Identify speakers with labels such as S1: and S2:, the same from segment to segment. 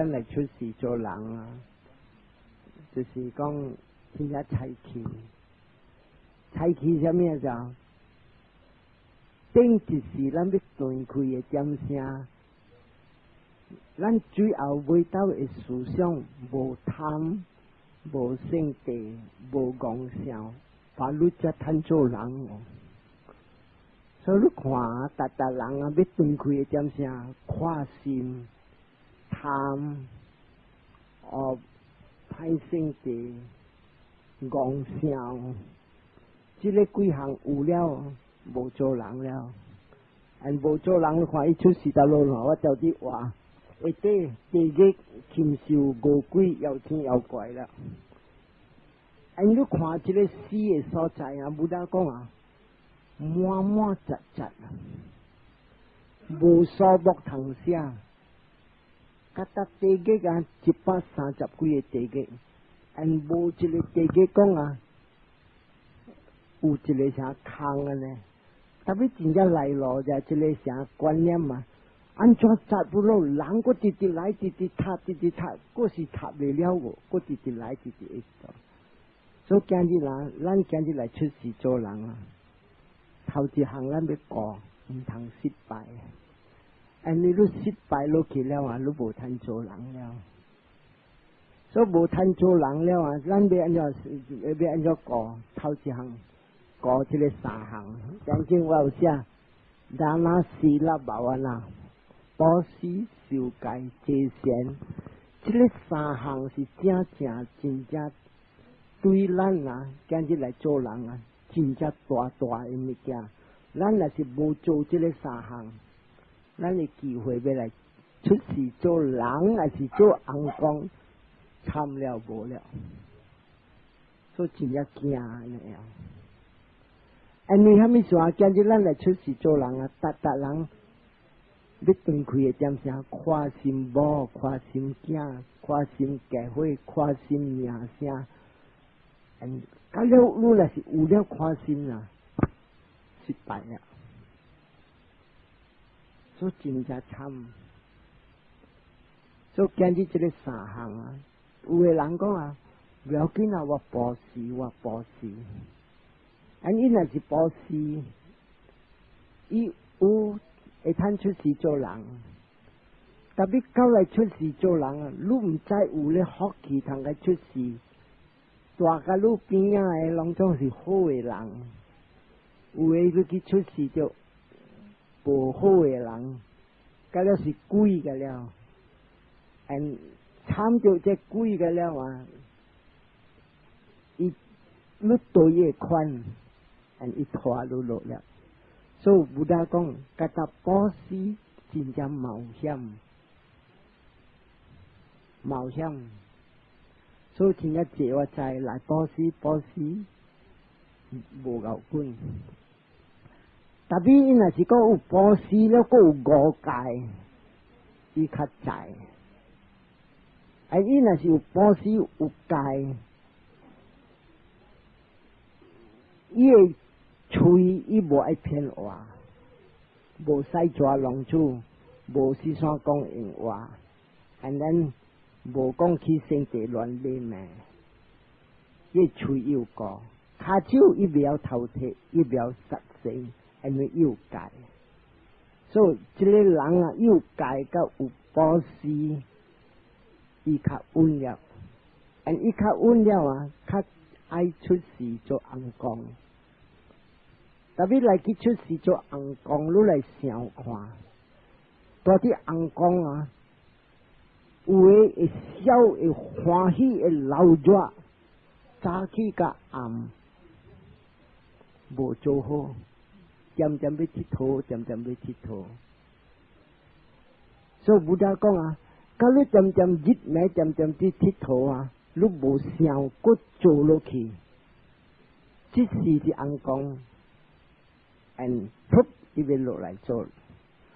S1: 咱來出世做人啊，就是講真正菜氣，菜氣啥物啊？就頂一時咱欲斷氣的點聲，咱最後尾頭的思想無貪、無性地、無戇想，把你才趁做人哦。所以你看，逐逐人啊，欲斷氣的點聲，看心、貪、哦，歹性地、戇想，這个幾項有了，無做人了。and 無做人，你看伊出世到落我就佇話，下底地獄禽獸餓鬼妖精妖怪啦。and 你看這个死的所在啊，Buddha 講啊，滿滿雜雜，無數目通寫，甲逐地獄啊，130幾個地獄，and 無一個地獄講啊，有一個啥空的呢？特別真正來咯，就這个啥觀念嘛？按怎雜不落，人閣直直來，直直讀，直直讀，閣是讀袂了無？閣直直來，直直會做。所以今日人，咱今日來出世做人啊！頭一項咱欲顧，毋通失敗。因為你失敗落去了啊，你無通做人了。所以無通做人了啊，咱欲按怎欲按怎顧？頭一項顧這个三項。頂前我有寫，dāna sīla bhāvanā，布施、受戒、濟善，這个三項是正正真正對咱啊，今日來做人啊，真正大大的物件。咱若是無做這个三項，咱的機會欲來出世做人，還是做尪公，慘了無了，所以真正驚按呢樣。因為啥物事啊？今日咱來出世做人啊，逐逐人欲斷氣的點聲，看心某，看心囝，看心家伙，看心名聲。嗯，到了你若是有了看心啊，失敗了，所以真正慘。所以今日這个三項啊，有的人講啊，無要緊啊，我布施，我布施。啊，伊若是布施，伊有會通出世做人。特別到來出世做人啊，你毋知有咧福氣通來出世，大甲你邊仔的攏總是好的人，有的你去出世就無好的人，甲了是鬼個了，and 參著這鬼個了啊，伊你對伊款，and 伊拖你落了。所以 Buddha 講，佮他布施真正冒險，冒險。所以真正濟我知來布施布施無夠緊，特別伊若是講有布施了，閣有五戒，伊較知。啊，伊若是有布施有戒，伊的喙伊無愛騙話，無使抓龍珠，無四山講閒話，and then 無講去生地亂買命，伊喙有顧，跤手伊袂曉偷摕，伊袂曉殺生，因為伊有戒。所以這个人啊，有戒佮有布施，伊較穩了。and 伊較穩了啊，較愛出世做尪公。特別來去出世做尪公，你來想看，蹛佇尪公啊，有的會笑會歡喜會流熱，早起佮暗無做好，漸漸欲𨑨迌，漸漸欲𨑨迌。所以 Buddha 講啊，假你漸漸日暝漸漸佇𨑨迌啊，你無想閣做落去，這時是尪公，and 噗伊欲落來做。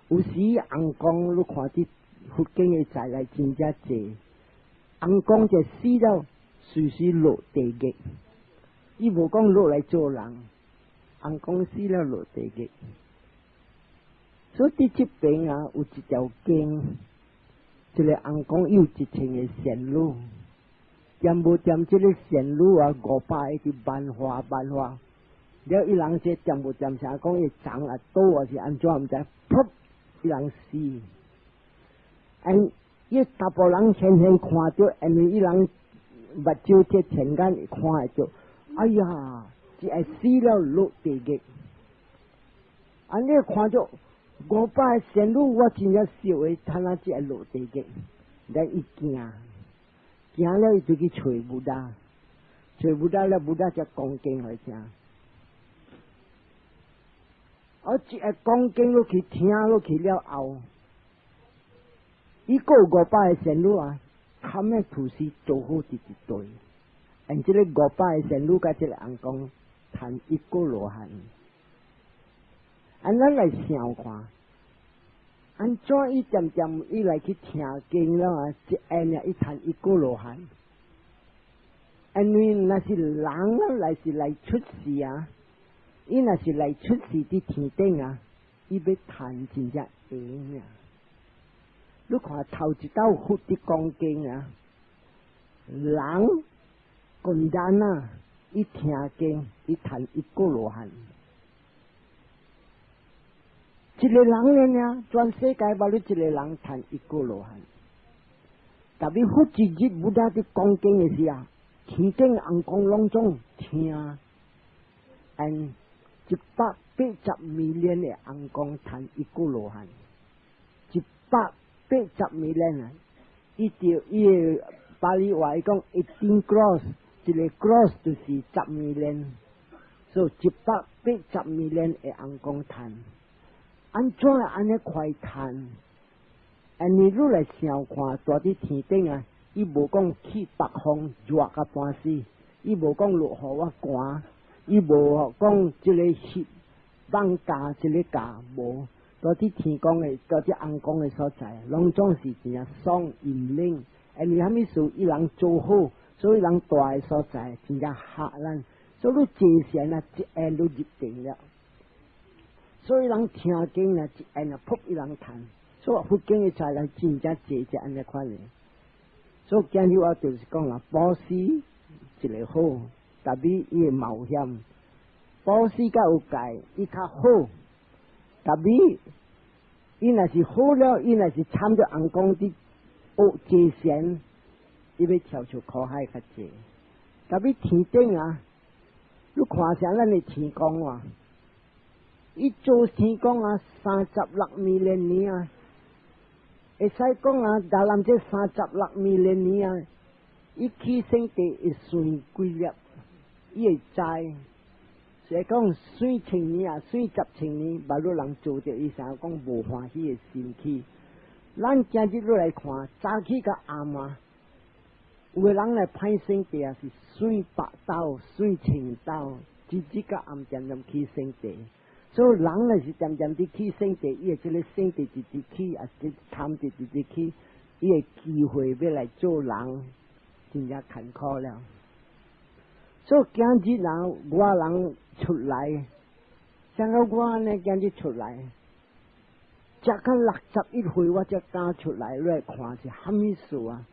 S1: 有時尪公你看佇佛經的載來真正濟，尪公就死了，隨時落地獄。伊無講落來做人，尪公死了落地獄。所以佇這邊啊，有一條經，一個尪公有1000個仙女，恬無恬這個仙女啊，500個佇萬華萬華，了伊人這恬無恬啥講伊長啊倒啊是按怎毋知，噗，伊人死。And 伊查埔人現現看著，因為伊人目睭這天眼看會著，哎呀，一下死了落地獄。按呢看著500個仙女，我真正熟的，他那只會落地獄，咱伊驚，驚了伊就去揣 Buddha，揣 Buddha 了，Buddha 才講經予伊聽。我一下講經落去聽落去了後，伊閣有500個仙女啊，堪的吐司做好佇一對，and 這個500個仙女佮這個尪公談一個羅漢。按咱來想看，按怎伊漸漸伊來去聽經了啊？一下爾伊談一個羅漢。因為若是人啊，來是來出世啊，伊若是來出世佇天頂啊，伊欲談真正會啊！你看頭一道佛佇講經啊，人簡單啊，伊聽經，伊談一個羅漢。一個人爾，全世界無你一個人談一個羅漢。特別佛一日 Buddha 佇講經的時啊，天頂尪公攏總聽，and 180 million 的尪公談一個羅漢，180 million 啊！伊著伊的巴利話伊講18 crores，一個 crores 就是10 million，所以180 million 的尪公談。按怎按呢快談？按你愈來想看，蹛佇天頂啊，伊無講去北方熱甲半死，伊無講落雨我寒，伊無講這个翕放假這个假無。蹛佇天公的，蹛佇尪公的所在，攏總是真正爽陰冷。因為啥物事？伊人做好，所以人蹛的所在真正合咱。所以你坐禪啊，一下就入定了。所以人聽經啊，一按啊，噗伊人談。所以佛經的材料真正濟隻按呢款的。所以今日我就是講啦，布施一個好，特別伊會冒險。布施較有戒，伊較好。特別伊若是好了，伊若是參著尪公佇學坐禪，伊欲跳出苦海較濟。特別天頂啊，你看啥咱的天公啊？伊做天公啊，36 million 年啊，會使講啊，dalam 這三十六 million 年啊，伊起聖地會算幾粒，伊會知。所以講算千年啊，算10千年，捌有人做著伊啥講無歡喜的心起。咱今日落來看，早起佮暗啊，有的人來歹聖地啊，是算百斗、算千斗，日日佮暗漸漸起聖地。所以人若是漸漸佇起聖地，伊會這个聖地直直起，啊是貪直直直起，伊會機會欲來做人，真正艱苦了。所以今日人我人出來，像個我呢今日出來，食到61歲我才敢出來來看是蝦米事啊？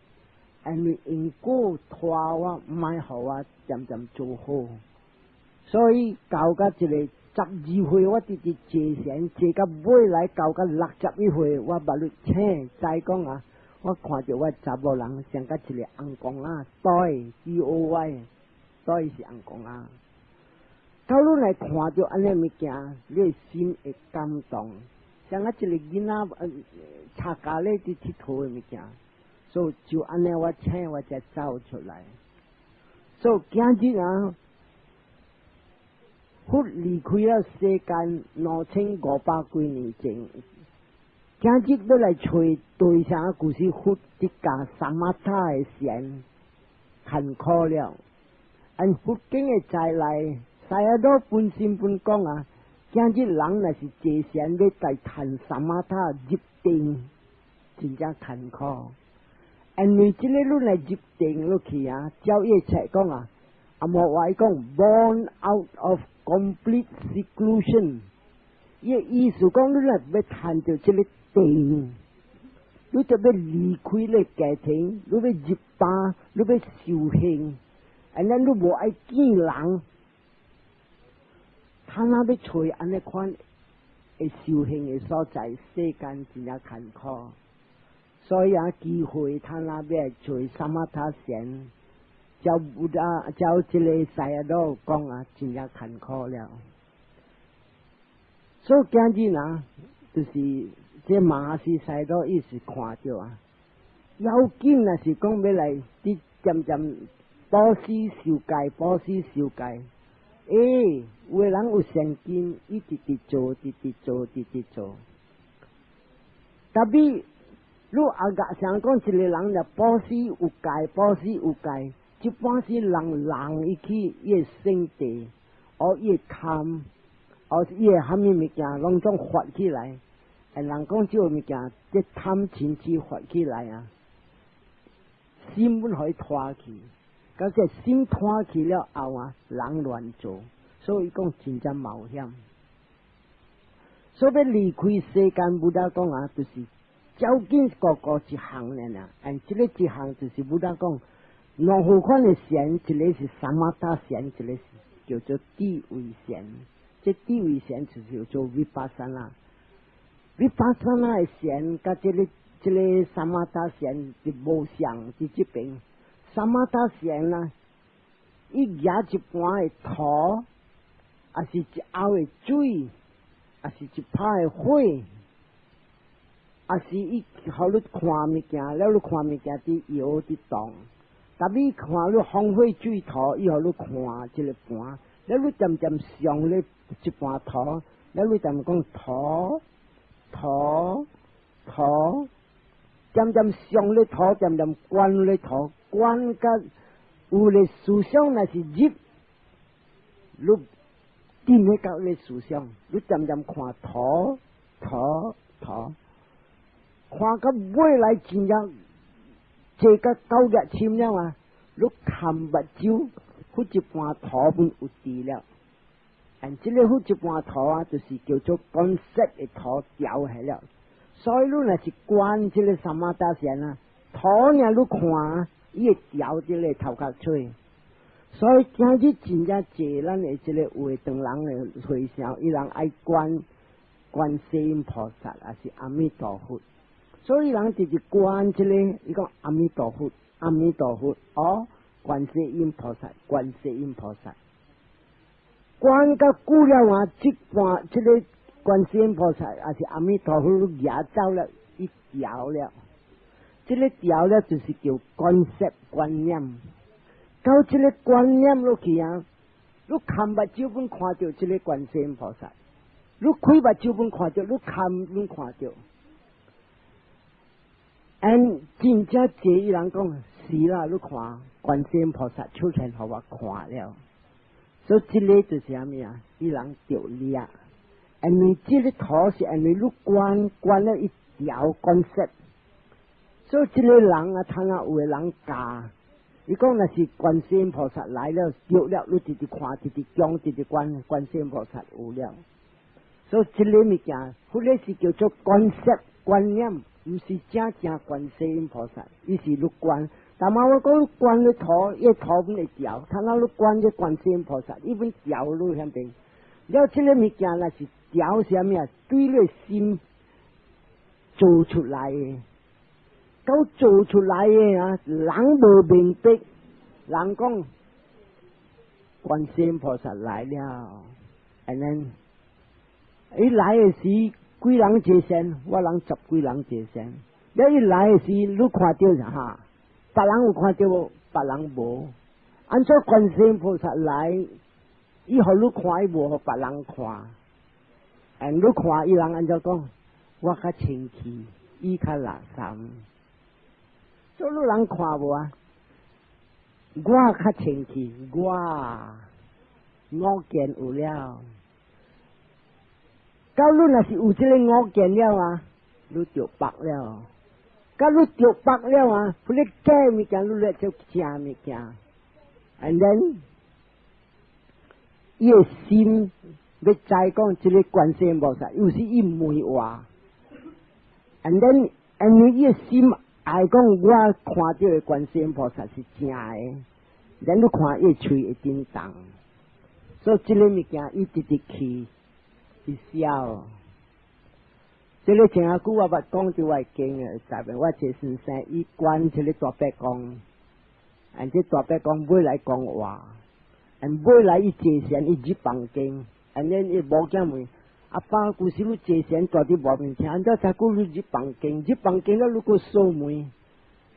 S1: 因為因果拖我，毋愛予我漸漸做好，所以到甲一个12歲，我直直坐禪坐到尾來到甲61歲，我捌你請知講啊，我看著我查某人像甲一个尪公仔，boy B O Y，boy 是尪公仔。到你來看著按呢物件，你的心會感動，像啊一个囡仔插家咧佇𨑨迌的物件，所以就按呢我請我才走出來。所以今日啊，佛離開了世間2500幾年前，今日欲來揣對象，就是佛佇教 samatha 的禪，艱苦了。按佛經的再來，sayadaw 本身本講啊，今日人若是坐禪欲來談 samatha 入定，真正艱苦。因為這個你來入定落去啊，照伊的冊講啊，阿摩話伊講 born out of complete seclusion，伊的意思講你若欲談著這个定，你就欲離開咧家庭，你欲入班，你欲修行，and then 你無愛見人，他若欲揣按呢款的修行的所在，世間真正艱苦。所以啊，機會他若欲做 samatha 禪，照 Buddha 照這個 Sayadaw 講啊，真正艱苦了。所以今日啊，就是這馬哈西 Sayadaw 伊是看著啊，要緊若是講欲來，佇漸漸布施受戒，布施受戒。欸，有的人有善根，伊直直做，直直做，直直做。Tapi 你阿個想講一個人若布施有戒，布施有戒，一般是人人伊去伊的性地，或伊的貪，或是伊的蝦米物件，攏總發起來。欸，人講這個物件，這貪嗔痴發起來啊，心本予伊拖去，到這心拖去了後啊，人亂做，所以講真正冒險。所以欲離開世間，Buddha 講啊，就是照緊個個一項爾爾，and 這個一項就是 Buddha 講兩好款的禪，一個是 samatha 禪，一個是叫做智慧禪。這智慧禪就是叫做 vipassana。vipassana 的禪，佮這個 samatha 禪是無相佇這邊。Samatha 禪啊，伊舉一盤的土，抑是一甌的水，抑是一拍的火，抑是伊予你看物件，了你看物件佇搖佇動。Tapi 看你風火水土，伊予你看這個盤，了你漸漸想咧一盤土，了你漸講土土土，漸漸想咧土，漸漸觀咧土，觀甲有咧思想若是入，你定咧到咧思想，你漸漸看土土土，看到尾來真正坐甲九月深了啊！你含目睭，彼一盤土本有佇了。And 這個彼一盤土啊，就是叫做 concept 的土調起了。所以你若是觀這個 samatha 禪啊，土爾你看，伊會調佇咧頭殼吹。所以今日真正濟咱的這個有的唐人的和尚，伊人愛觀觀世音菩薩，抑是阿彌陀佛。所以人直直觀這個，伊講阿彌陀佛，阿彌陀佛，哦，觀世音菩薩，觀世音菩薩。觀甲久了啊，這盤這個觀世音菩薩，抑是阿彌陀佛，舉走了，伊調了。這個調了就是叫 concept 觀念。到這個觀念落去啊，你看目睭本看著這個觀世音菩薩，你開目睭本看著，你看攏看著。And 真正濟伊人講是啦，你看觀世音菩薩出現予我看了，所以這個就是啥物啊？伊人著力，因為這個土是因為你觀觀了一條 concept，所以這個人啊，他若有的人教，伊講若是觀世音菩薩來了，著了，你直直看，直直講，直直觀，觀世音菩薩有了。所以這個物件，彼個是叫做 concept 觀念。毋是正正觀世音菩薩，伊是你觀。但嘛我講觀咧土，伊土本會調，他若你觀這觀世音菩薩，伊本調你遐邊。了這個物件若是調啥物啊？對你心做出來的，到做出來的啊，人無明白，人講觀世音菩薩來了，and then 伊來的時，幾人坐先，我人十幾人坐先。了伊來的時，你看著哈，別人有看著無？別人無。按怎觀世音菩薩來，伊予你看，伊無予別人看。And 你看伊人按怎講？我較清氣，伊較垃圾。所以你人看無啊？我較清氣，我我見有了。到你若是有這個我見了啊，你就白了。到你著白了啊，彼個假物件你來做正物件。And then，伊的心欲知講這個觀世音菩薩，有時伊問話。And then 因為伊的心愛講，我看著的觀世音菩薩是正的，咱你看伊的喙會振動，所以這个物件伊直直去，伊痟。這个前仔久我捌講佇我的經的內面，我一個先生伊關這个大伯公，and 這大伯公尾來講話，and 尾來伊坐禪，伊入房間，and then 伊某囝問：阿爸，舊時你坐禪蹛佇外面聽，按怎遮久你入房間？入房間了，你閣鎖門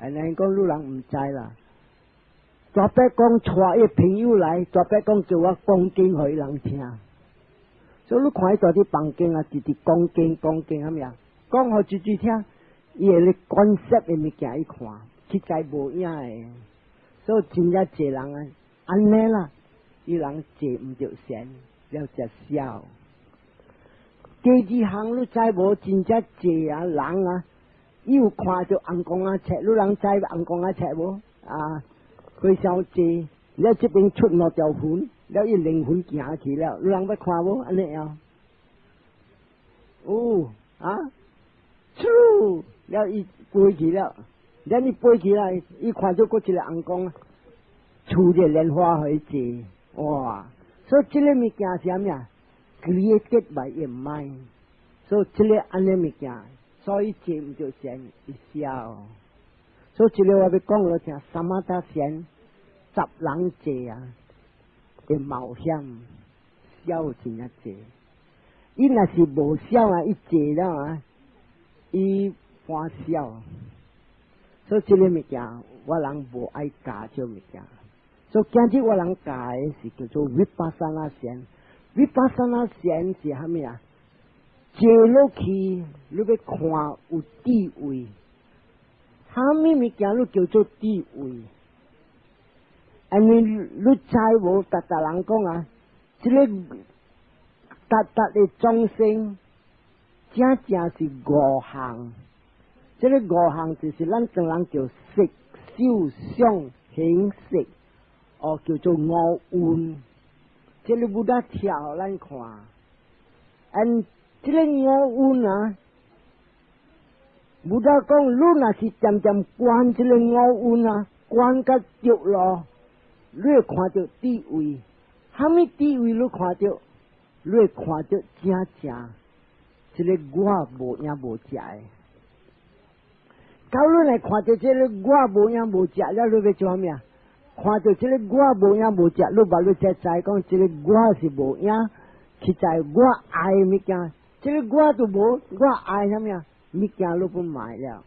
S1: ，and then 講你人毋知啦。大伯公帶伊朋友來，大伯公叫我講經予伊人聽。所以你看伊蹛佇房間啊，直直講經講經，啥物啊？講予直直聽，伊會咧 concept 的物件伊看，實在無影的。所以真正濟人啊，按呢啦，伊人坐毋著禪，了才痟。第二項你知無？真正濟啊人啊，伊有看著紅光仔冊，你人知紅光仔冊無？啊，非常濟，了這邊出兩條魂，了伊靈魂行去了，你人欲看無？按呢啊？哦，啊，出了伊飛去了，了伊飛起來，伊看著閣一個尪公，出個蓮花予伊坐，哇！所以這个物件是啥物啊？Created by 伊 mind，所以這个按呢物件，所以坐毋著禪伊痟。所以這个我欲講予聽，samatha 禪十人坐啊，會冒險，痟真正濟。伊若是無痟啊，伊坐了啊，伊歡痟。所以這个物件，我人無愛教這物件。所以今日我人教的是叫做 vipassana 禪。vipassana 禪是啥物啊？坐落去，你欲看有智慧，啥物物件你叫做智慧？因為你知無？逐逐人講啊，這个逐逐的眾生，正正是五行。這个五行就是咱唐人叫色、受、想、行、識，哦，叫做五蘊。這个 Buddha 跳予咱看，and 這个五蘊啊，Buddha 講，你若是漸漸觀這个五蘊啊，觀甲著咯，你會看著智慧。啥物智慧你看著？你會看著正正，這个我無影無跡的。到你來看著這个我無影無跡了，你欲做啥物啊？看著這个我無影無跡，你捌你才知講這个我是無影，實在我愛物件，這个我都無，我愛啥物啊？物件你攏賣了。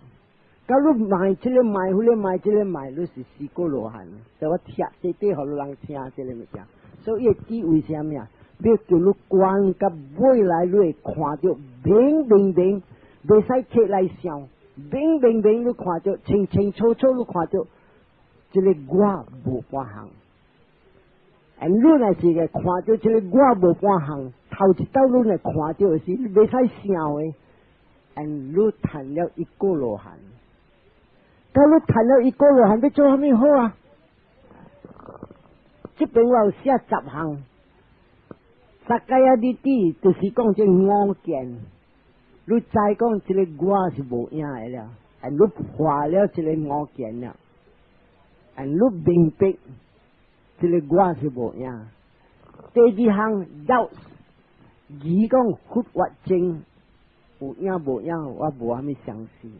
S1: 到你賣這个賣，彼个賣這个賣，你是四果羅漢。所以我聽這塊予人聽這个物件，所以伊智慧是啥物啊？欲叫你觀甲未來，你會看著明明明，袂使摕來想，明明明你看著清清楚楚，你看著這个我無半項。and 你若是會看著這个我無半項，頭一道你若看著的時，你袂使想的，and 你趁了一果羅漢。到你趁了一果羅漢，欲做啥物好啊？這邊我有寫十項。sakkaya ditthi 就是講這我見，你知講這个我是無影的了，and 你破了這个我見了，and 你明白這个我是無影。第二項了，疑講佛法真有影無影，我無啥物相信，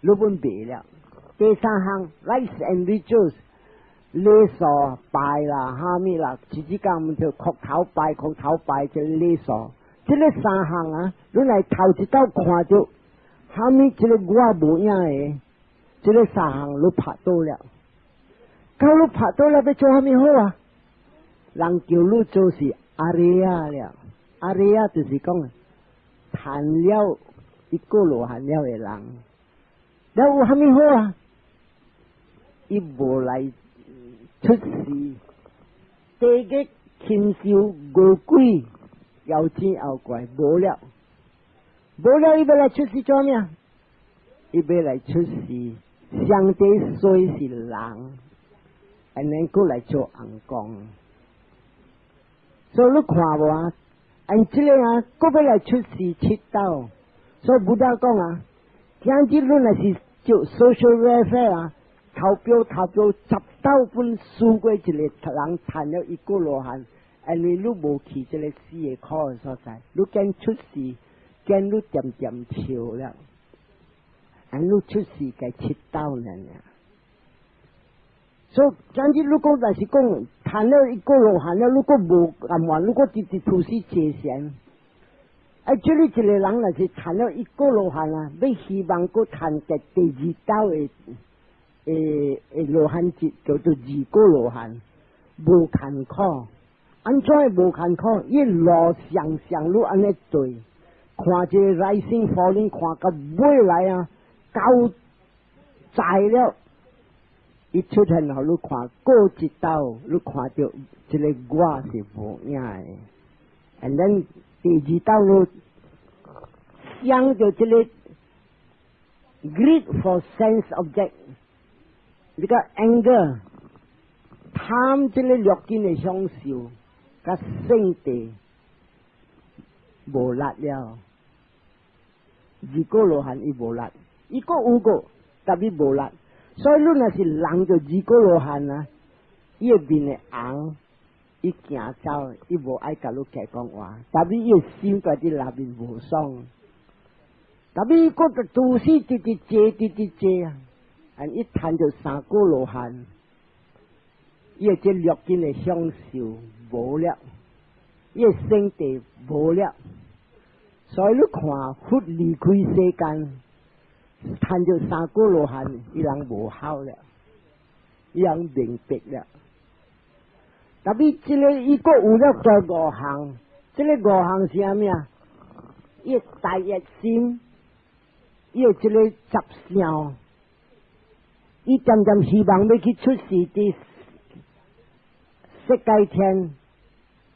S1: 你本袂了。第三項，rites and rituals。禮數拜啦，蝦米啦，直直講毋就叩頭拜，叩頭拜這禮數，這个三項啊，你來頭一道看著，蝦米這个我無影的，這个三項你拍倒了，到你拍倒了，欲做蝦米好啊？人叫你做是 ariya 了，ariya 就是講，趁了一果羅漢了的人，了有蝦米好啊？伊無來出世，地獄禽獸餓鬼妖精妖怪無了，無了，伊欲來出世做咩？伊欲來出世，上帝衰是人，and then 閣來做尪公。所以你看無啊？按這个啊，閣欲來出世七道，所以 Buddha 講啊，今日你若是做 social welfare 啊，投票投票10斗分輸過一個人趁了一果羅漢，因為你無去這個死的苦的所在，你見出世，見你漸漸笑了，and 你出世該七斗爾爾。所以，今日你講若是講趁了一果羅漢了，你閣無甘願，你閣直直出世坐禪。哎，這裡一個人若是趁了一果羅漢啊，欲希望閣趁個第二斗的的羅漢級，叫做二果羅漢，無艱苦。按怎會無艱苦？伊路上上路按呢對，看這個 rising falling，看到尾來啊，夠在了。伊出現予你看，過一斗，你看著這個我是無影的。And then 第二斗你想著這個 greed for sense object，這個 anger，貪這個六根的享受，佮勝地無力了。二果羅漢伊無力，伊閣有個，但伊無力。所以你若是人就二果羅漢啊，伊的面會紅，伊行走，伊無愛共你計講話，但伊的心在佇內面無爽。但伊閣就拄死直直坐，直直坐啊！and 伊趁著三果羅漢，伊的這六根的享受無了，伊的勝地無了。所以你看佛離開世間，趁著三果羅漢，伊人無孝了，伊人明白了。但伊這個伊閣有了多五項，這個五項是啥物啊？伊大熱心，伊的這個執相，伊漸漸希望欲去出世佇色界天，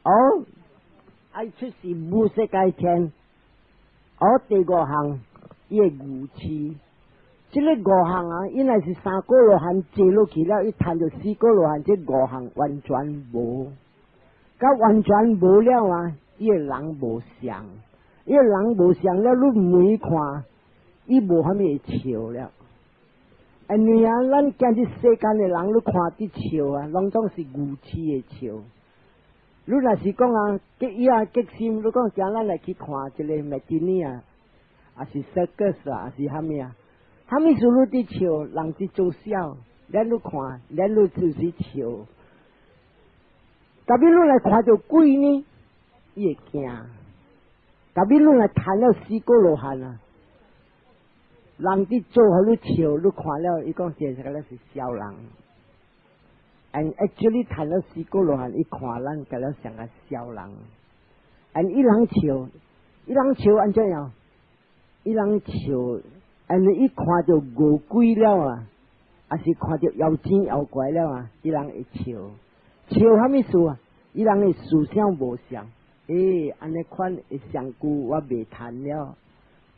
S1: 哦，愛出世無色界天，哦，第五項。伊的愚癡，這個五項啊，伊若是三果羅漢坐落去了，伊趁著四果羅漢，這五項完全無，佮完全無了啊！伊的人無相，伊的人無相了，你每看，伊無蝦米會笑了。因為啊，咱今日世間的人，你看佇笑啊，攏總是愚癡的笑。你若是講啊，激意啊激心，你講今咱來去看一個 matinee 啊，還是 circus 啊，還是蝦米啊？蝦米事你佇笑，人佇做痟，咱你看，咱你就是笑。但欲你來看著鬼呢，伊會驚。但欲你來趁了四果羅漢啊，人佇做予你笑，你看了，伊講這個是痟人。And actually 趁了四果羅漢，伊看咱敢若像個痟人。And 伊人笑，伊人笑按怎樣？伊人笑，因為伊看著餓鬼了啊，還是看著妖精妖怪了啊，伊人會笑，笑蝦米事啊？伊人的思想無相，欸，按呢款的相句我袂趁了，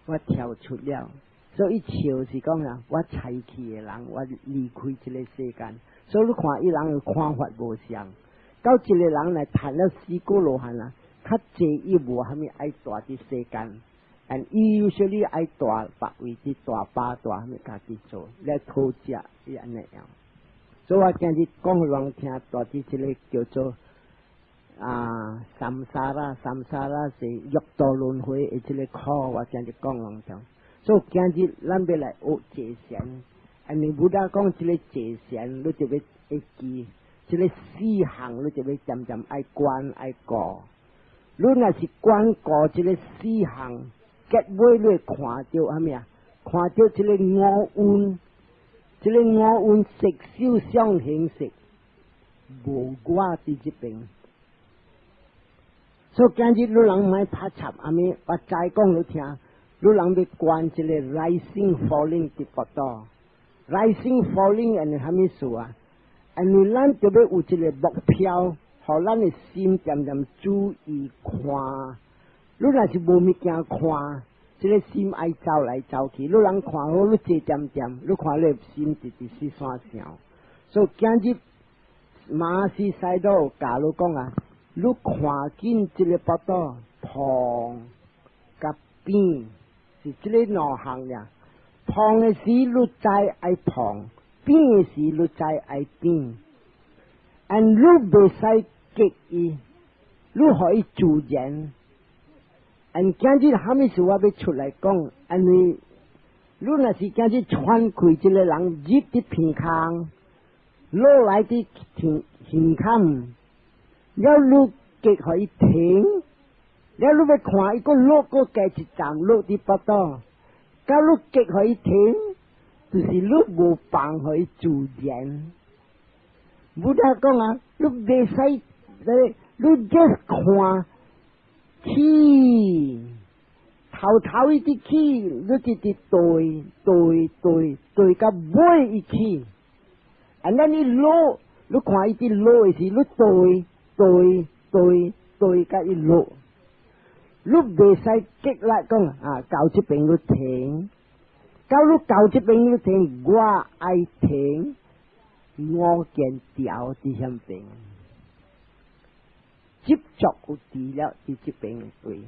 S1: 我跳出了，所以笑是講啊，我豺去的人，我離開這個世間，所以你看伊人的看法無相，到一個人來趁了四果羅漢啊，較濟伊無蝦米愛蹛佇世間。And 伊 usually 愛蹛別位佇大巴蹛蝦米家己做來討食，伊按呢樣。所以我今日講予人聽，蹛佇這個叫做啊，samsara，samsara 是六道輪迴的這個苦，我今日講人聽。所以今日咱欲來學坐禪，因為 Buddha 講這個坐禪，你就欲會記，這個四項你就欲漸漸愛觀愛顧。你若是觀顧這個四項，結尾你會看著蝦米啊？看著這個五蘊，這個五蘊色受想行識，無我佇這邊。所以今日你人莫拍插阿物，我再講你聽，你人欲觀這個 rising falling 佇腹肚，rising falling 係蝦米事啊？因為咱就欲有一個目標，予咱的心漸漸注意看。你若是無物件看，這個心愛走來走去。你人看好，你坐恬恬，你看你心直直四散想。所以今日馬西西多教你講啊，你看見這個腹肚膨佮扁，是這個兩項爾。膨的時你知愛膨，扁的時你知愛扁，and 你袂使激伊，你予伊自然。and 今日蝦米事我欲出來講，因為你若是今日喘氣，這个人入佇鼻孔，落來佇耳耳坎，了你激予伊停，了你欲看伊閣落閣加一站落佇腹肚，到你激予伊停，就是你無放予伊自然。Buddha 講啊，你袂使，你 just 看起，頭頭伊直起，你直直對對對對到尾伊起，and then 伊落，你看伊直落的時，你對對對對共伊落，你袂使激力講啊，到這邊你停，到你到這邊你停，我愛停，五見條佇遐邊。執著有佇了佇這邊對，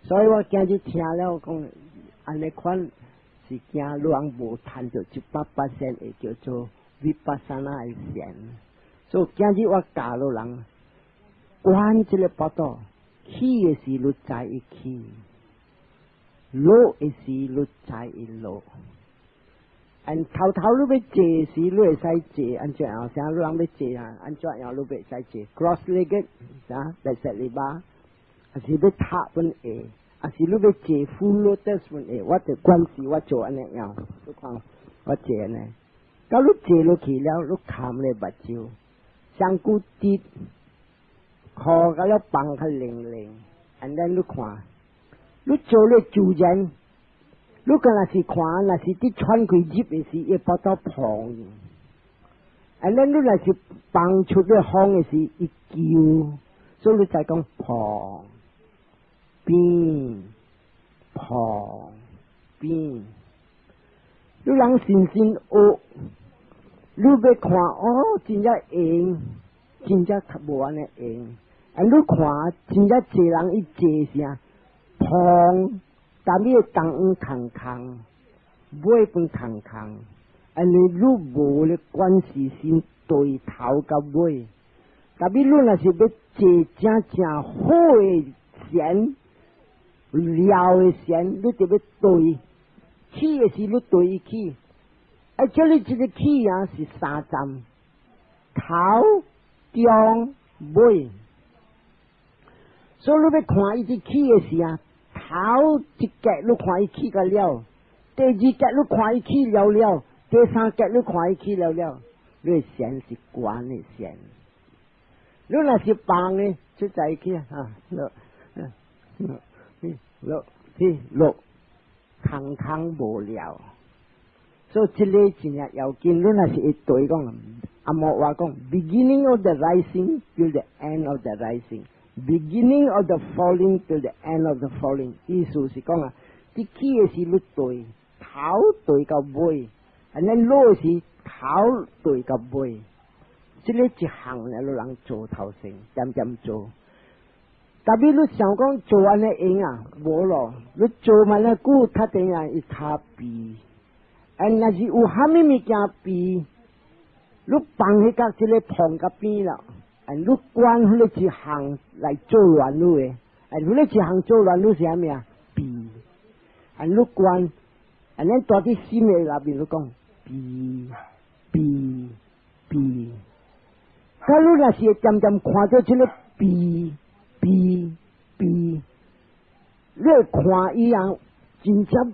S1: 所以我今日聽了講，按呢款是驚人無趁著100%會叫做 vipassana 的禪，所以今日我教予人，觀這个腹肚，起的時你知伊起，落的時你知伊落。and 頭頭你欲坐時，你會使坐，按怎樣？啥人欲坐啊？按怎樣你會使坐？Cross legged 啊，來說禮巴，還是欲踏本會，還是你欲坐 full lotus 本會？我就關係我做按呢樣，你看我坐按呢。到你坐落去了，你含咧目睭，雙腳直，褲甲了放較靈靈，and then 你看，你做咧自然。你敢若是看，若是佇喘氣入的時，伊腹肚膨。and then 你若是放出個風的時，伊揪，所以你才講膨、扁、膨、扁。你人深深學，你欲看哦，真正閒，真正較無按呢閒。啊，你看真正濟人伊坐啥膨。但你當空空，尾分空空，因為你無咧關係心對頭佮尾。特別你若是欲坐正正好的禪，了的禪，你就欲對起的時，你對伊起。啊，叫你這个起啊是三站，頭、中、尾。所以你欲看伊佇起的時啊，頭一格你看伊起甲了，第二格你看伊起了了，第三格你看伊起了了，你的禪是懸的禪。你若是放的，就在去啊，落，落去落，空空無聊。所以這个真正要緊，你若是會對講，阿摩話講，beginning of the rising till the end of the rising。Beginning of the falling to the end of the falling，意思是講啊，佇起的時你對頭對到尾，and then 落時頭對到尾，這个一項咧，你人做頭先，點點做。特別你想講做按呢閒啊，無咯，你做嘛咧久，較定啊伊較肥。and 若是有蝦米物件肥，你放彼個這个膨佮扁啦。你觀彼个一項來做亂你的，哎，彼個一項做亂你是啥物啊？肥。啊，你觀，啊，咱住佇心的內面，你講肥肥肥。假如若是會漸漸看著這个肥肥肥，你會看伊啊，真正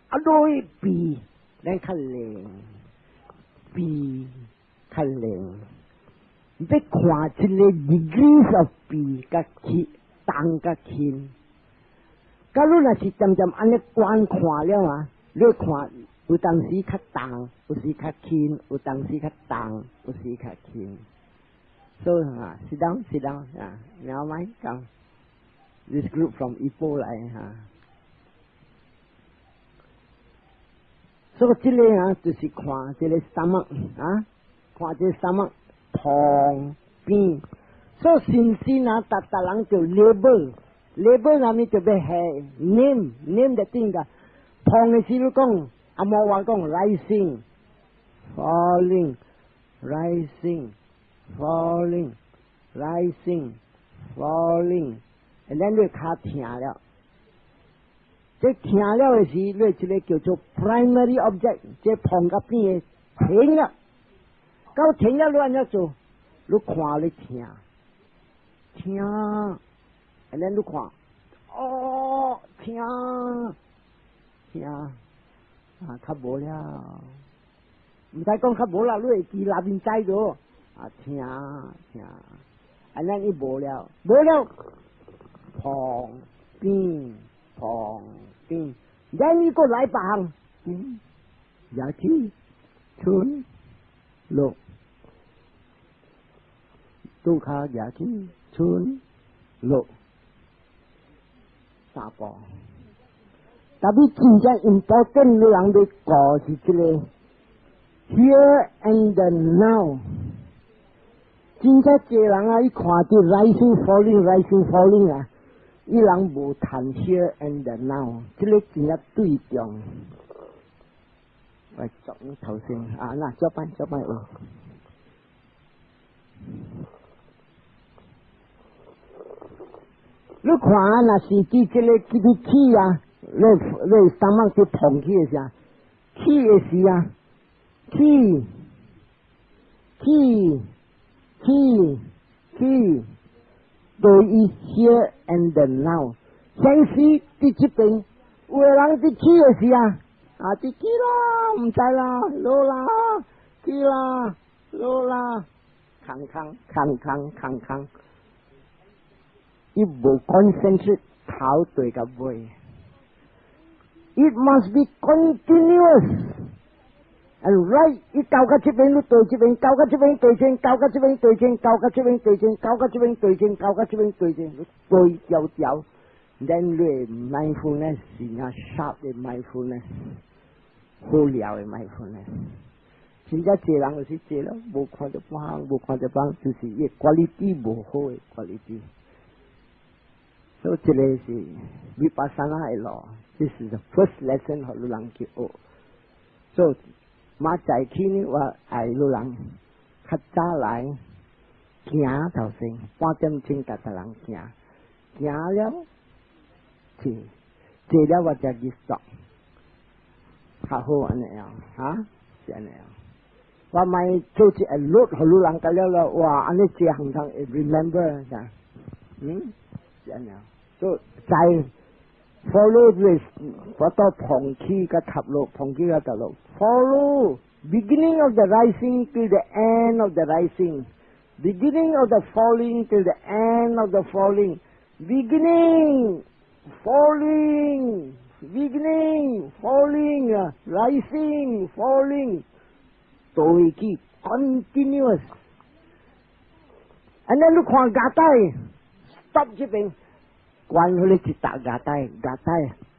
S1: 啊落去肥，咱較靈，肥較靈。欲看這个 degrees of 肥佮輕，重佮輕。假如若是漸漸按呢觀看了啊，你看有當時較重，有時較輕，有當時較重，有時較輕。所以啊，sit down, sit down 啊，never mind, come. This group from Ipoh 來哈。所以這个啊，就是看這个 stomach 啊，看這个 stomach 膨扁。所以先先啊，逐逐人就 label，label 啥物就欲下 name name 就定㗎。膨的時你講。紅毛話講 rising falling rising falling rising falling，and then 你跤疼了。這疼了的時，你這个叫做 primary object，這旁個邊的停了。到停了，你按怎做？你看你疼，疼，and then 你看，哦，疼，疼，啊，較無了。毋使講較無啦，你會記內面知咗。啊，疼疼，and then 伊無了，無了，旁邊旁邊，then 伊閣來別項，嗯，舉起，伸，落，拄跤舉起，伸，落，三步。特別真正 important，你人欲顧是這個 here and now。真正濟人啊，伊看著 rising falling rising falling 啊，伊人無談 here and now，這个真正對重。來作你頭先啊，那照辦照辦哦。你看啊，若是佇這个這个起啊，你三目去膨起的時候，起的時啊，起起起起，對伊 here and now，先是佇這邊，有的人佇起的時啊，啊，佇起啦，毋知啦，落啦，起啦，落啦，空空空空空空，伊無 concentrate 頭對佮尾。It must be continuous。And right，伊到到這邊，你對這邊；到到這邊對正，到到這邊對正，到到這邊對正，到到這邊對正，到到這邊對正，對調調。Then 你 mindfulness 是啊 sharp 的 mindfulness，好料的 mindfulness。真正濟人就是濟咯，無看著半項，無看著半項，就是伊 quality 無好的 quality。所以這个是 vipassana 的路，這是 the first lesson 予你人去學。所以明早起呢，我愛你人較早來行頭先，半點鐘逐逐人行，行了，坐，坐了我才去 stop，較好按呢樣，哈，是按呢樣。我莫做一個 load 予你人甲了了，哇，按呢這項通會 remember 啥？嗯，是按呢樣。所以在 follow this，我到膨起佮塌落，膨起佮塌落，follow beginning of the rising till the end of the rising，beginning of the falling till the end of the falling，beginning falling beginning falling rising falling，對起 continuous。按呢你看牙帶，stop 這邊。關彼個一搭牙帶，牙帶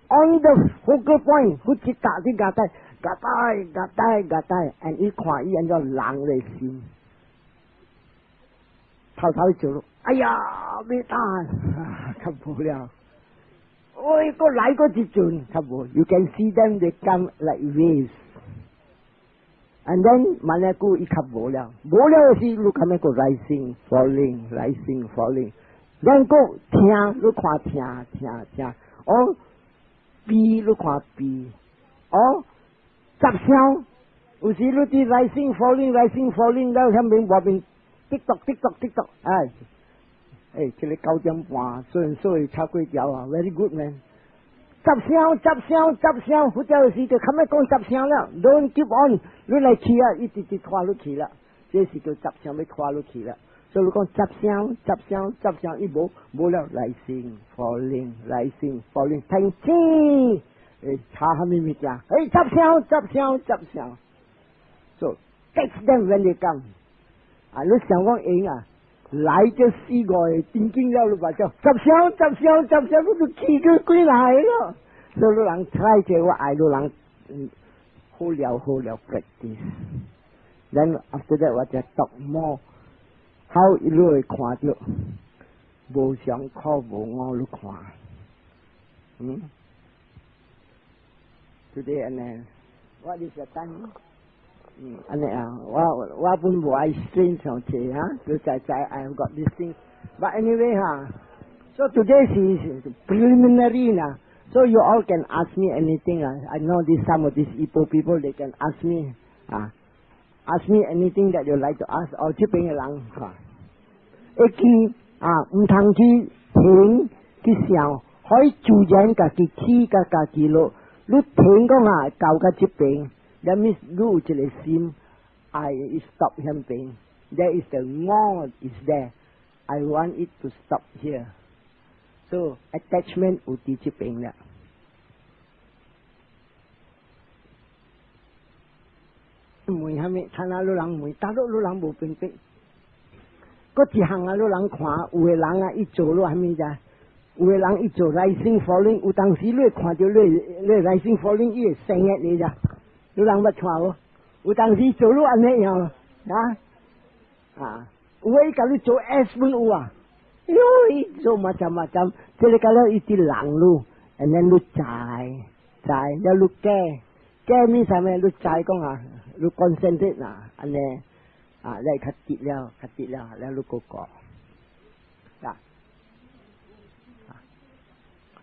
S1: on the focal point，彼一搭啲牙帶，牙帶牙帶牙帶，and 伊看伊按怎人的心，頭頭就，哎呀，欲打，較無了，喂，閣來閣一陣，較無，you can see them they come like waves。And then 慢下久伊較無了，無了時你感覺閣 rising falling rising falling。咱閣聽，你看聽聽聽，哦，悲你看悲，哦，雜聲，有時你佇 rising falling rising falling 了，遐邊外面滴答滴答滴答，哎，哎，這个9點半，雖然所以插過條啊，very good man。雜聲雜聲雜聲，或者是就較欲講雜聲了，don't keep on，你來去啊，一直直拖落去了，這是叫雜聲欲拖落去了。所以你講雜聲雜聲雜聲，伊無無了，rising falling rising falling，停止，欸，查蝦米物件？欸，雜聲雜聲雜聲，so catch them when they come。啊，你想講閒啊？來就四五個，定經了你把叫雜聲雜聲雜聲，你就起個鬼來咯。所以你人 try 者，我愛你人，嗯，好了好了 practice。Then after that 我才 talk more。how 你會看著無常苦無我，你看，嗯，today 按呢。What is the time？嗯，按呢啊，我我本無愛先上車哈，就在在 I have got this thing。But anyway 哈，so today is preliminary 啦，so you all can ask me anything 啊。I know this some of these Ipoh people, they can ask me 啊，ask me anything that you like to ask。哦，這邊的人哈，會記啊，毋通去停去想，可以自然家己起佮家己落。你停講啊，到到這邊。That means 你有一個心，I stop 響邊。There is the 我 is there. I want it to stop here. So attachment 有佇這邊啦。問啥物？睇下你人問，大陸你人無分別。閣一項啊，你人看，有的人啊，伊做落啥物咋？有的人伊做 rising falling，有當時你會看著你你 rising falling，伊會生嘅你咋？你人捌看無？有當時做落按呢樣啊啊！有的伊共你做 S 本有啊，喲，伊做 macam macam，這个到了伊佇人路，and then 你知知，了你假假物啥物？你知講啊，你 concentrate 啊，按呢啊，你較直了，較直了，了你閣過啊。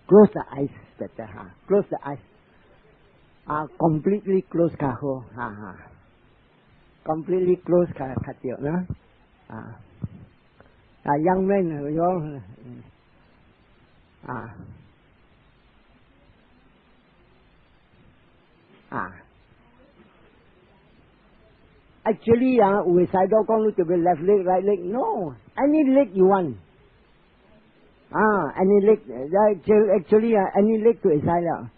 S1: Close the eyes better 哈，close the eyes。啊，completely close 較好，哈哈，completely close 較較對啦，啊啊，young man 喲，啊啊，actually 啊，有的使到講你特別 left leg right leg，no，any leg you want，啊，any leg，actually 啊，any leg 都會使了。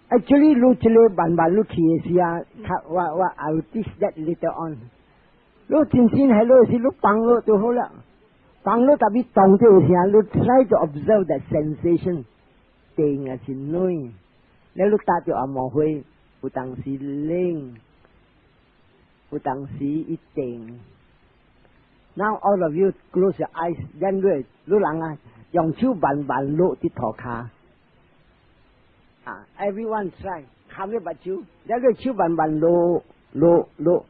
S1: Actually，你這個慢慢你去的時啊，我我 I will teach that later on。你真心係你是你放落就好了，放落特別動這個時啊，你 try to observe that sensation，定還是軟？你你搭著紅毛花，有當時冷，有當時伊定。Now all of you close your eyes，then 你你人啊，用手慢慢落佇塗跤。啊，everyone try，含你目睭，你個手慢慢落落落。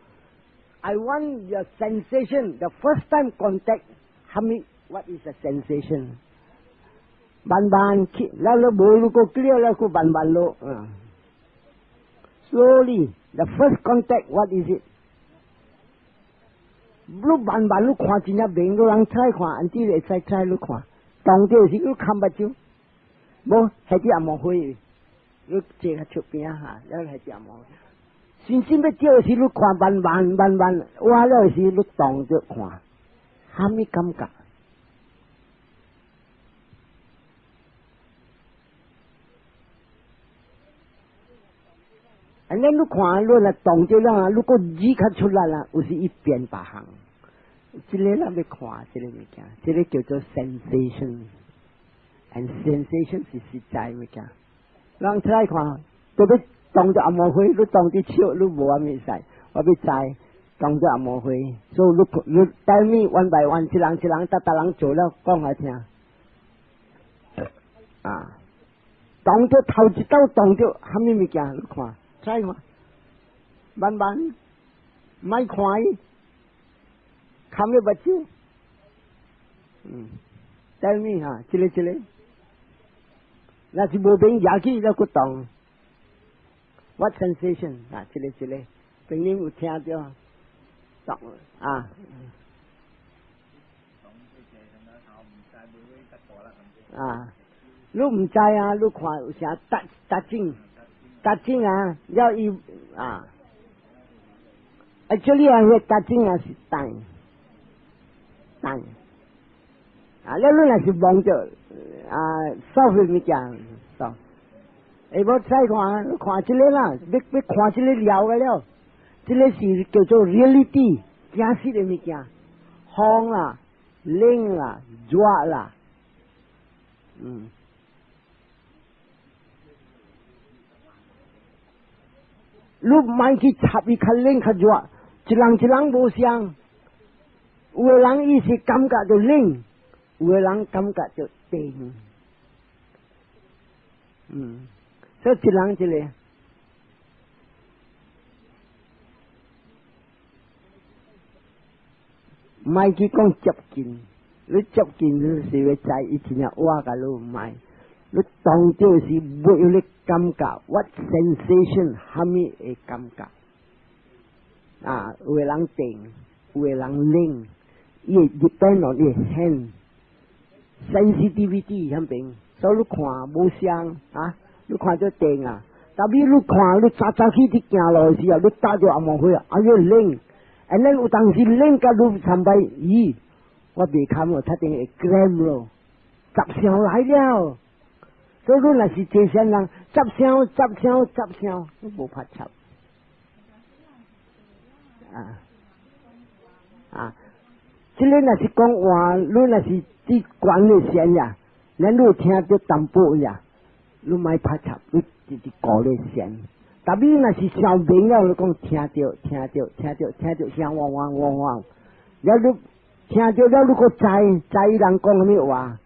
S1: I want your sensation, the first time contact，蝦米？What is the sensation？慢慢去，了你無如果 clear 了，閣慢慢落。啊，slowly, the first contact, what is it？你慢慢你看真正明，你人猜看，按子會使猜你看，當著是你看目睭，無係啲紅毛花。你坐較出邊哈，了係隻毛。真正欲著時，你看慢慢慢慢，活了時你當著看，蝦米感覺？按呢你看，你若動著了啊，你閣字較出來啦，有時伊變別項。這个咱欲看，這个物件，這个叫做 sensation，and sensation 是實在物件。人出來看，特別當著紅毛花，你當佇笑，你無啥物使。我欲知當著紅毛花，所以你你 tell me one by one，一人一人，逐逐人做了講來聽。啊，當著頭一道當著蝦米物件，你看，知看，慢慢，莫看伊，含你目睭，嗯，tell me 哈，這个這个。若是無明舉起，了閣動。What sensation？啊，這个這个，朋友有聽著？動啊。啊，你毋知啊？你看有啥搭搭正搭正啊？了伊啊，actually 啊，彼搭正啊是等等啊，了你若是望著啊，soft 物件，soft。會無使看，看這个啦，欲欲看這个了個了，這个是叫做 reality，真實的物件，風啦、冷啦、熱啦，嗯。你莫去插伊較冷較熱，一人一人無相，有的人伊是感覺著冷，有的人感覺著凍，嗯。所以一人一個。莫去講接近，你接近你是會知伊真正活共你莫，你當做是沒有你感覺，what sensation，蝦米的感覺？啊，有的人電，有的人冷，伊會 depend on 伊的 hand sensitivity 遐邊，所以你看無相啊，你看著電啊，但係你看你早早去佇行路的時候，你搭著紅毛火啊，哎喲冷。And then 有當時冷甲你參拜，咦，我袂堪哦，他定會 cramp 咯，雜聲來了。所以你若是坐禪人，雜聲雜聲雜聲，你無拍插。啊啊，這个若是講話，你若是佇懸的禪呀，咱你有聽著淡薄呀，你莫拍插，你直直顧咧禪。但你若是傷明了，你講聽著聽著聽著聽著聲汪汪汪汪，了你聽著了，你閣知知人講啥物話，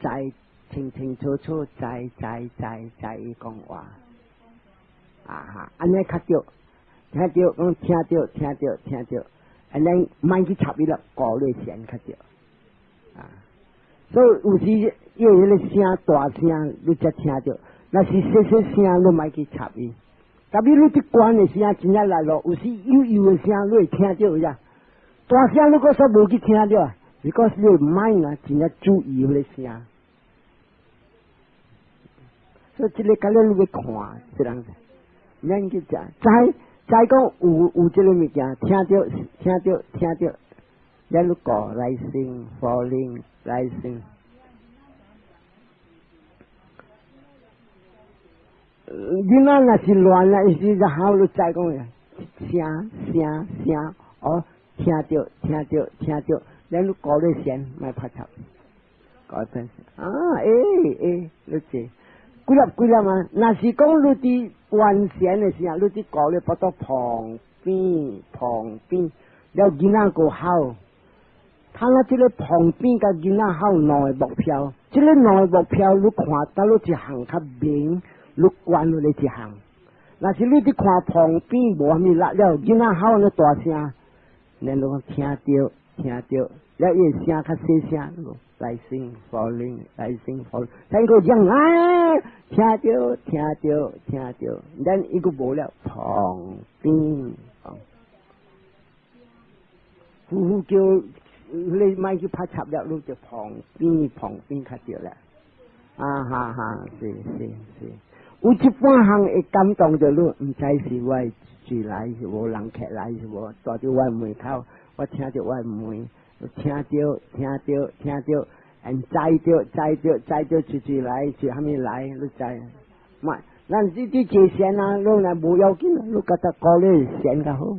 S1: 知清清楚楚，知知知知伊講話，啊哈，按呢較對，聽著講聽著聽著聽著，按呢莫去插伊了，顧咧禪較對，啊，所以有時伊彼个聲大聲，你才聽著。若是細細聲，你莫去插伊。特別你佇懸的聲真正來咯，有時幽幽的聲，你會聽著呀。大聲你閣煞無去聽著，because 你 mind 啊，真正注意彼个聲。所以這个甲你你欲看，這人，咱去食，知知講有這个物件，聽著聽著聽著，咱你顧 rising falling rising。囡仔若是亂啦，伊是然後你知講聲聲聲，哦，聽著聽著聽著，咱你顧咧先，莫拍插，顧咧啊，欸欸，你坐幾粒幾粒啊？若是講你佇懸禪的時候，你佇顧咧腹肚旁邊旁邊，了囡仔閣吼，他那這个旁邊佮囡仔吼兩个目標，這个兩个目標你看到你一項較明。你關了你一項，若是你佇看旁邊無啥物力了，囡仔吼咧大聲，咱攏聽著聽著，了伊聲較細聲，rising falling rising falling，聽個講啊，聽著聽著聽著，咱伊閣無了旁邊，呼呼叫，你莫去拍插了，你就旁邊旁邊較對了，啊哈哈，是是是。有一半項會感動著你，毋知是我住來是無人客來是無，蹛佇我門口，我聽著我門，聽著聽著聽著，and 知著知著知著出出來是蝦米來，你知？嘛，咱這啲坐禪啊，攏若無要緊，你覺得顧咧禪較好。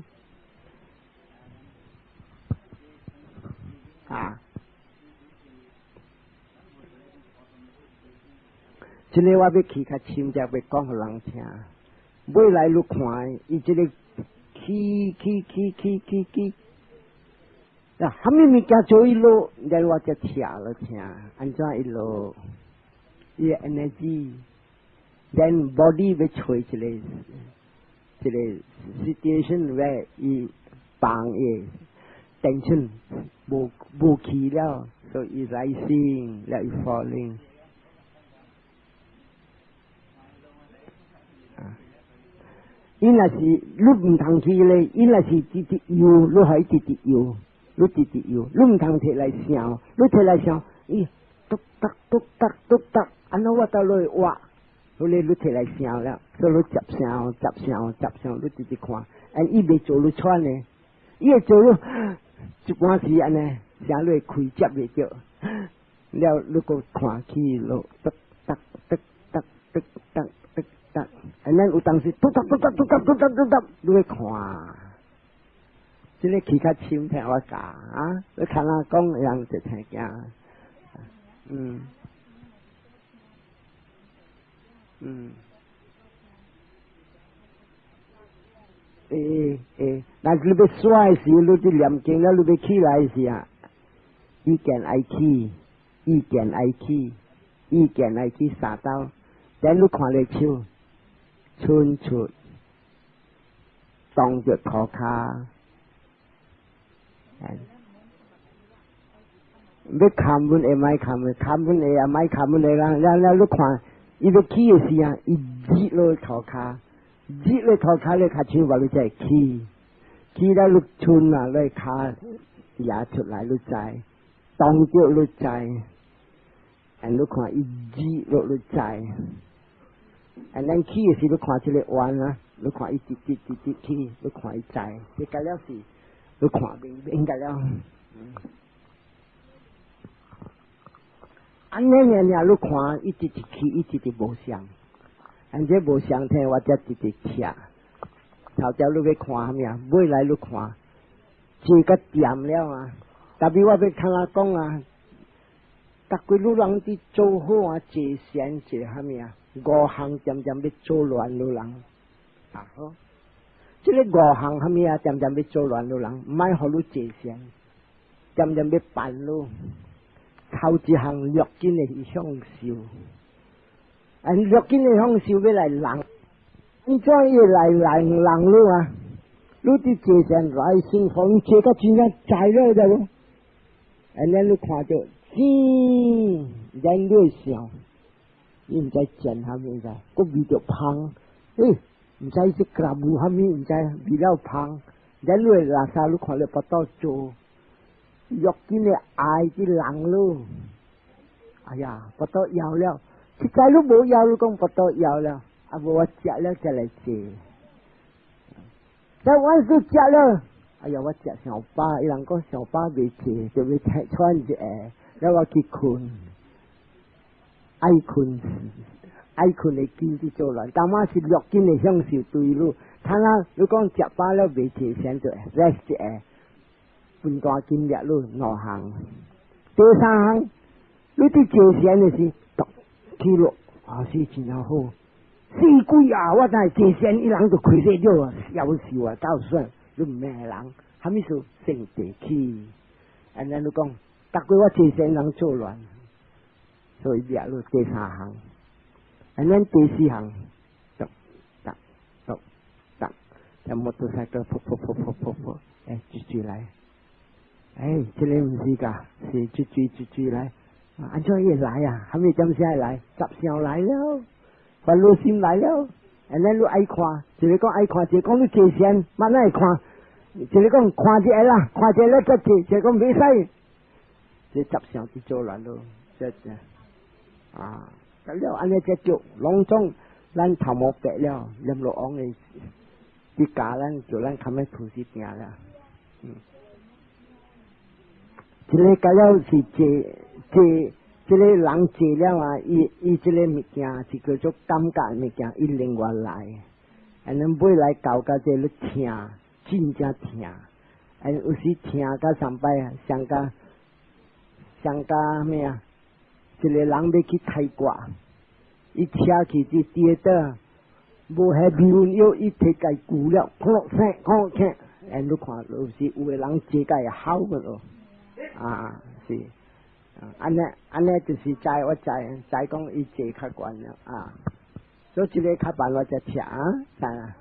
S1: 啊。這个我欲去較深，才欲講予人聽。尾來你看，伊這个起起起起起起，啊，蝦米物件做伊落，然後我才聽了聽，按怎伊落，伊的 energy，then body 欲揣一个一个 situation where 伊放伊 tension 無無去了，所以伊 rising，了伊 falling。伊若是你毋通去咧，伊若是直直游，你予伊直直游，你直直游，你毋通提來想，你提來想，咦，篤篤篤篤篤篤，按怎我倒落去挖，所以你提來想了，所以你接想接想接想，你直直看，and 伊袂做你喘呢，伊會做你一般是按呢，聲你會開接袂著，了你閣看起落篤篤篤篤篤篤。得，咱有當時嘟嘟嘟嘟嘟嘟嘟嘟嘟，你會看，這个去較深聽我教啊，你看我講人就聽驚，嗯，嗯，欸欸，若你欲煞的時，你佇念經了，你欲起來的時啊，意見愛起，意見愛起，意見愛起三兜。等你看咧手，伸出，當著塗跤。欲崁阮會莫崁，崁阮會啊莫崁阮會啦。了了你看，伊欲起的時啊，伊熱落塗跤，熱落塗跤咧，跤手話你才會起，起了你伸啊，你跤掠出來你知，當著你知，and 你看伊熱落你知，and 咱起的時你看這個彎啊，你看伊直直直直起，你看伊知，這個了是你看明明個了。按呢爾爾，你看伊直直起，伊直直無相，按這無相聽，我才直直徛。頭條你欲看啥物啊？尾來你看，坐較恬了啊！特別我欲聽人講啊，逐幾女人佇做好啊，坐禪坐啥物啊？五項漸漸欲做亂女人，啊好，這个五項啥物啊？漸漸欲做亂女人，毋愛予你坐禪，漸漸欲絆你。頭一項六根的享受，啊六根的享受欲來人，你怎會來來人你啊？你佇坐禪來生風，坐甲真正知了知無？按呢你看著，錢，然你會想，你毋知煎啥物知，閣味著芳，欸，毋知是加無啥物，毋知味了芳，然你會垃圾，你看著腹肚做。欲見的愛佇人咯，哎呀，腹肚枵了，實在你無枵，你講腹肚枵了，啊無我食了才來坐。但我是食了，哎呀，我食傷飽，伊人講傷飽袂坐，就欲喘一下，了我去睏，愛睏，愛睏的筋佇做亂，當嘛是六根的享受對你，睇下你講食飽了袂坐，先做 rest 一下。分大筋力你兩項，第三項，你佇坐禪的時，讀起落啊是真正好。死鬼啊！我若坐禪，伊人就開始了啊，夭壽啊，到算你毋免人，啥物事性地起。按呢你講，逐過我坐禪人做亂，所以掠你第三項。按呢第四項，讀讀讀讀，像摩托車噗噗噗噗噗噗，欸，直直來。欸，這个毋是㗎，是直直直直來。按怎伊會來啊？啥物點聲會來？雜聲來了，煩惱心來了。按呢你愛看，一个講愛看，一个講你坐禪，慢慢會看。一个講看一下啦，看一下了再坐，一个講袂使。這雜聲佇做亂咯，這這啊，了按呢才對，攏總咱頭毛白了，閻羅王的佇教咱，叫咱較欲菩薩行了。這个到了是坐坐，這个人坐了啊，伊伊這个物件是叫做感覺物件，伊另外來，and then 尾來到甲這個疼，真正疼，and 有時疼甲上擺啊，上甲上甲咩啊？一个人欲去開掛，伊車去佇跌倒，無彼避孕藥，伊提家舊了，看聲看聽，and 你看有時有的人坐甲會好個咯。啊，是，按呢按呢就是知我知知講伊坐較懸了啊，所以這个較慢我才聽啊，知啊。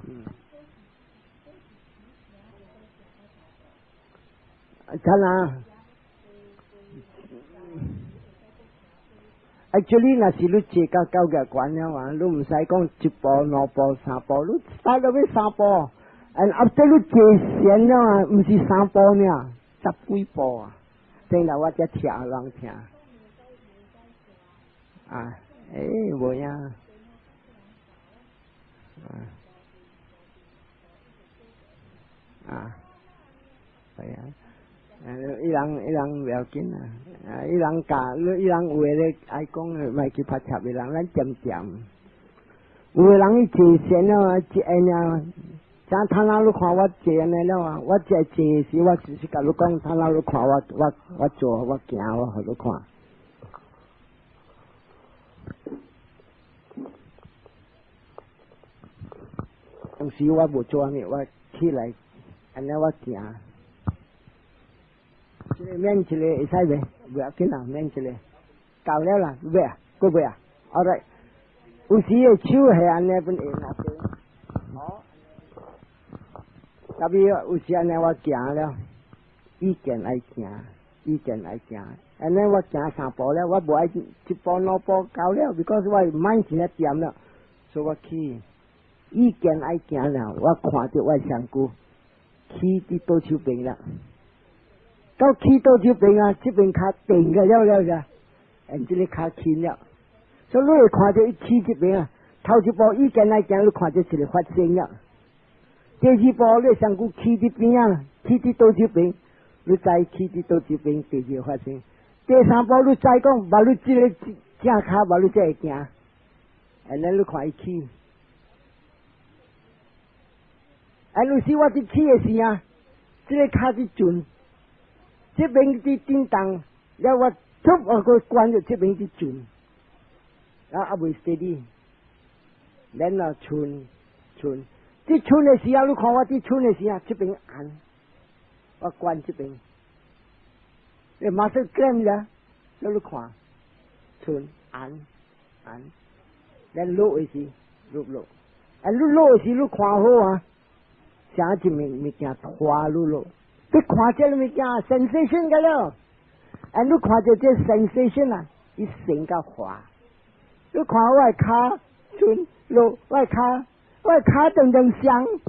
S1: 嗯。睇啦。Actually，若是你坐到九個懸了啊，你毋使講一步、兩步、三步，你使到欲三步，and after 你坐禪了啊，毋是三步爾。十幾步啊！等下我才聽人聽。啊，欸，無影。啊，啊，係啊。伊人伊人袂要緊啊，啊，伊人教，伊人有的咧愛講，莫去拍插伊人，咱恬恬。有的人伊坐禪了啊，一下爾。像他那你看我坐按呢了啊，我在坐時，我就是共你講，他那你看我我我做我行，我予你看。當時我無做啥物，我起來按呢我行。這个免一个會使袂？袂要緊啦，免一个。夠了啦，欲啊？閣欲啊？ Alright，有時的手係按呢本會拿對，好。特別有時按呢我行了，意見愛行，意見愛行。按呢我行三步了，我無愛一步兩步到了，because 我mind 真正恬了，所以我去意見愛行了，我看著我身軀起佇倒手邊啦，到起倒手邊啊，這邊跤定個了了咋，and 這個跤輕了。所以你會看著伊起這邊啊，頭一步意見愛行，你看著一個發生了。第二步你身軀起佇邊啊，起佇倒手邊，你再起佇倒手邊，第二個發生。第三步你再講，無你這個正跤，無你才會行。And then 你看伊起，啊，有時我佇起的時啊，這個跤佇轉，這邊佇震動，了我突我閣關著這邊佇轉。啊，猶未 steady，然後賰賰，佇賰的時候，你看我佇賰的時候，這邊按，我關這邊，你馬上跟啦，你看，賰按按，咱落的時落落，啊，你落的時你看好啊，啥一物物件拖你落，你看這個物件 sensation 個了，啊，你看著這 sensation 啊，伊成甲滑。你看我的跤賰落，我的跤，我的跤當當聲。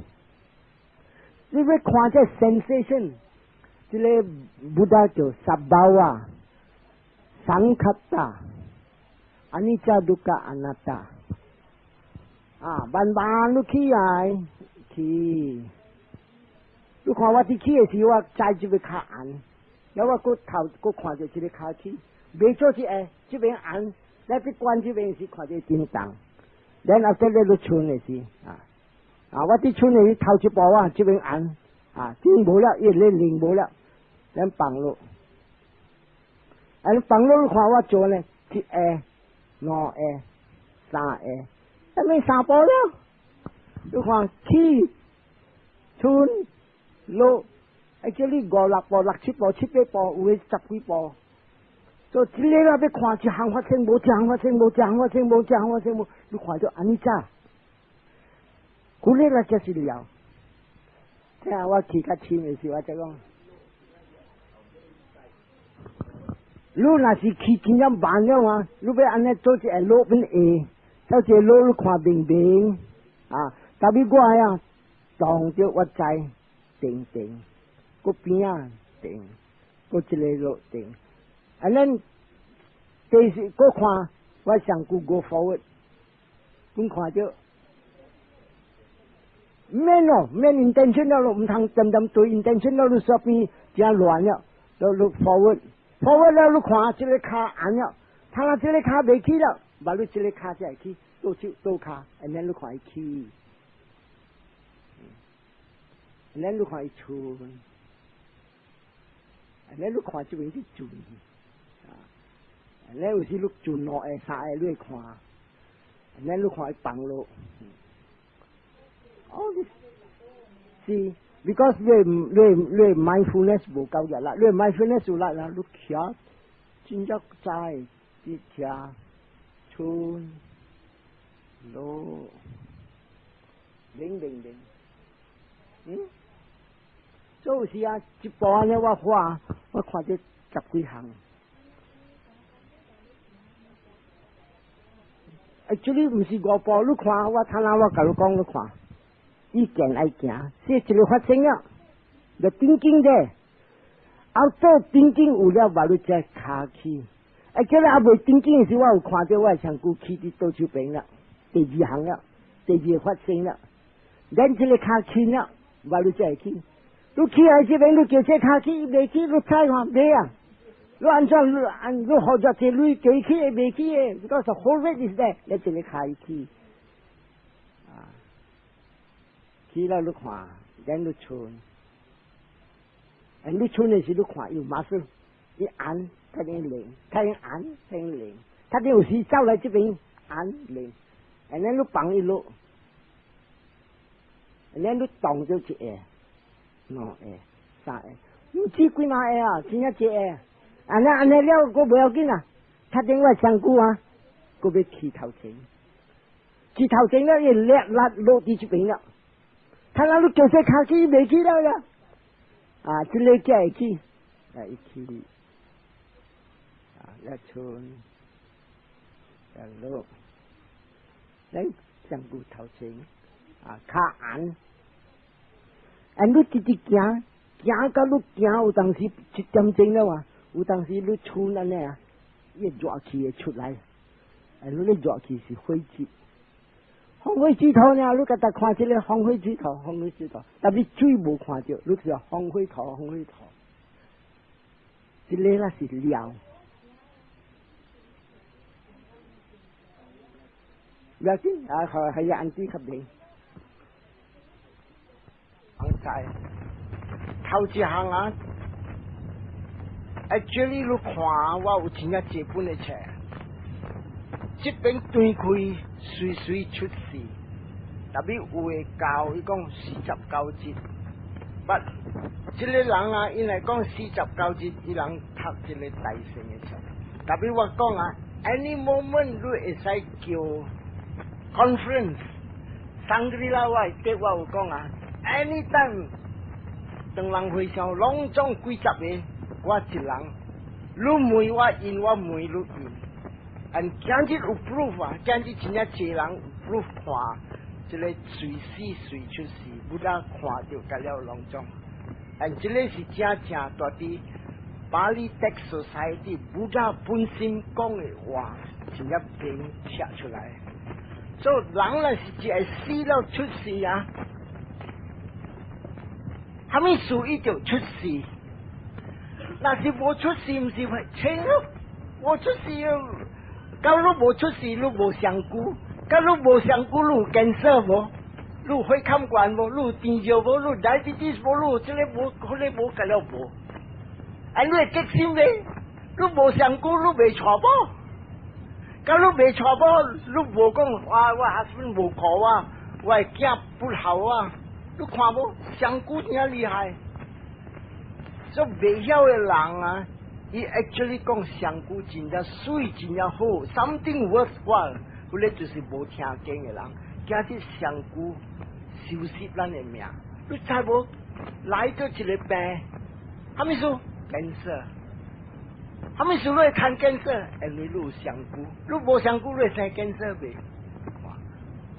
S1: 你欲看這 sensation，這個 Buddha 叫 sabhava、sankhata、anicca dukkha anatta。啊，慢慢你起來，起。你看我佇起的時，我知這個跤按，了我閣頭閣看著這個跤起，袂做一下，這邊按。你去關這邊時看著震動，然後這咧你賰的時，啊啊！我佇賰的時頭一步啊，這邊按，啊，震無了，伊咧靈無了，咱放落，啊，放落你看我做呢，一下、兩下、三下，啥物三步了？你看起、賰、落，啊叫你五六步、六七步、七八步，有的十幾步。所以這個啊，欲看一項發生，無一項發生，無一項發生，無一項發生，無，你看著按呢咋？古力來就是了。聽我去較深的時，我才講，你若是去真正慢了啊，你欲按呢做一個落變下，做一個落你看明明啊，特別我啊，當著我知定定，閣邊仔定，閣一個落定，啊，咱。第四，閣看我上久 go forward，阮看著免咯，免 intention 了咯，毋通恬恬對 intention 了，你煞變真亂了，就你 forward，forward 了，你看這個跤按了，他若這個跤袂起了，無你這個跤才會起，倒手倒跤，and then 你看伊起，and then 你看伊賰，and then 你看這邊佇轉。你有時你轉兩下、三下，你會看，你你看伊放落。哦，是，because 你 mindfulness 無夠力啦，你 mindfulness 有力啦，你徛真正知佇徛賰落，零零零，嗯，做有時啊，一步按呢我畫，我看著十幾項。這裡毋是五步，你看我頭先我共你講，你看，意見愛行，是一個發生了，就 thinking 的，啊做 thinking 有了，無你才跤起。啊，叫你猶未 thinking 的時，我有看著我的身軀起佇倒手邊了，第二項了，第二個發生了，咱這個跤輕了，無你才會起。你起來這邊，你叫這跤起，伊袂起，你踩看袂啊？你按怎你按你好著這鐳加起會袂起的，because the whole weight is there，你這個跤起，啊，起了你看，咱你賰，啊，你賰的時你看有馬上伊按，較緊靈，較緊按，較緊靈，較緊有時走來這邊按靈，and then 你放伊落，and then 你動咗一下、兩下、三下，毋止幾若下啊，真正一下。按呢按呢了，閣無要緊啊。較頂我身軀啊，閣欲去頭前，去頭前咧，伊掠力落佇這邊啦。睇下你叫說跤去袂去了啦，啊，這个才會去，來去，啊，一出，一落，來上顧頭前，啊，跤按，啊，你直直行，行到你行有當時一點鐘了嘛，有當時你出按呢啊，伊熱氣會出來，啊，你咧熱氣是火舌。風火水土呢？你家己看這個風火水土，風火水土，但是水無看著，你是風火土，風火土。這个那是料。不要緊，啊，還還按啲較明。在頭一項啊，actually 你看我有真正這本的冊，這邊斷開隨隨出世，特別有的教伊講四十九日，but 這个人啊，伊來講四十九日，伊人讀這个大乘的冊。特別我講啊，any moment 你會使叫 conference，上個禮拜我會我有講啊，anytime 當人會上攏總幾十個，我一人，你問我應，我問你應。And 今日有 proof 啊，今日真正濟人有 proof 看，這个隨死隨出世，Buddha 看著甲了攏總。And 這个是正正大佇 Pali Text Society Buddha 本身講的話，真正明寫出來。所以人若是一會死了出世啊，啥物事伊就出世。若是無出世，毋是會清咯，無出世哦。假如無出世，你無上久；假如無上久，你有 cancer 無？你有血壓懸無？你有甜尿無？你有 diabetes 無？你有這个無？彼个無？甲了無？啊，你會激心咧？你無上久，你袂娶某？假如袂娶某，你無講哇，我 husband 無顧我，我的囝不孝啊！你看無？上古真厲害，所以袂曉的人啊，伊 actually 講上古真正媠，真正好，something worthwhile，彼个就是無聽經的人，今日上古收拾咱的命，你知無？來到一个病，啥物事？cancer。啥物事你會看 cancer？因為你有上古，你無上古，你會生 cancer 袂？